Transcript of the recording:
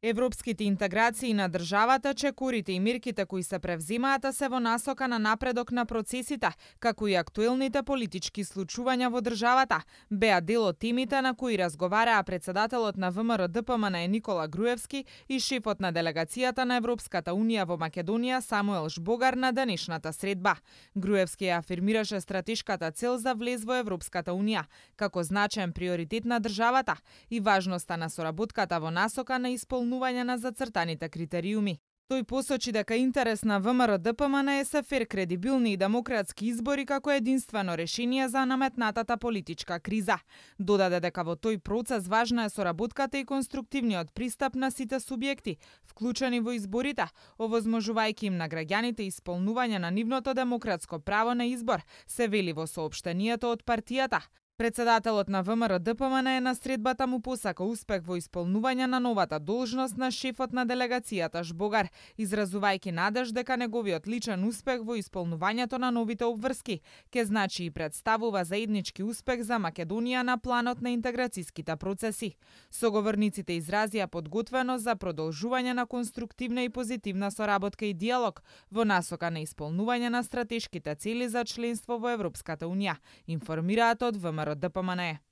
Европските интеграции на државата, чекорите и мирките кои се превзимаат се во насока на напредок на процесите, како и актуелните политички случувања во државата, беа дел од темите на кои разговараа председателот на ВМРО ДПМН Никола Груевски и шефот на делегацијата на Европската унија во Македонија Самуел Жбогар на денешната средба. Груевски ја афирмираше стратешката цел за влез во Европската унија како значаен приоритет на државата и важноста на соработката во насока на исполнување на зацртаните критериуми. Тој посочи дека интерес на ВМРО ДПМН е се фер, кредибилни и демократски избори како единствено решение за наметнатата политичка криза. Додаде дека во тој процес важна е соработката и конструктивниот пристап на сите субјекти, вклучени во изборите, овозможувајќи им на граѓаните исполнување на нивното демократско право на избор, се вели во соопштението од партијата. Председателот на ВМРО ДПМН на средбата му посака успех во исполнување на новата должност на шефот на делегацијата Жбогар, изразувајќи надеж дека неговиот личен успех во исполнувањето на новите обврски ќе значи и представува заеднички успех за Македонија на планот на интеграцијските процеси. Соговорниците изразија подготвеност за продолжување на конструктивна и позитивна соработка и диалог во насока на исполнување на стратешките цели за членство во Европската унија, информираат од ВМРО ДПМН.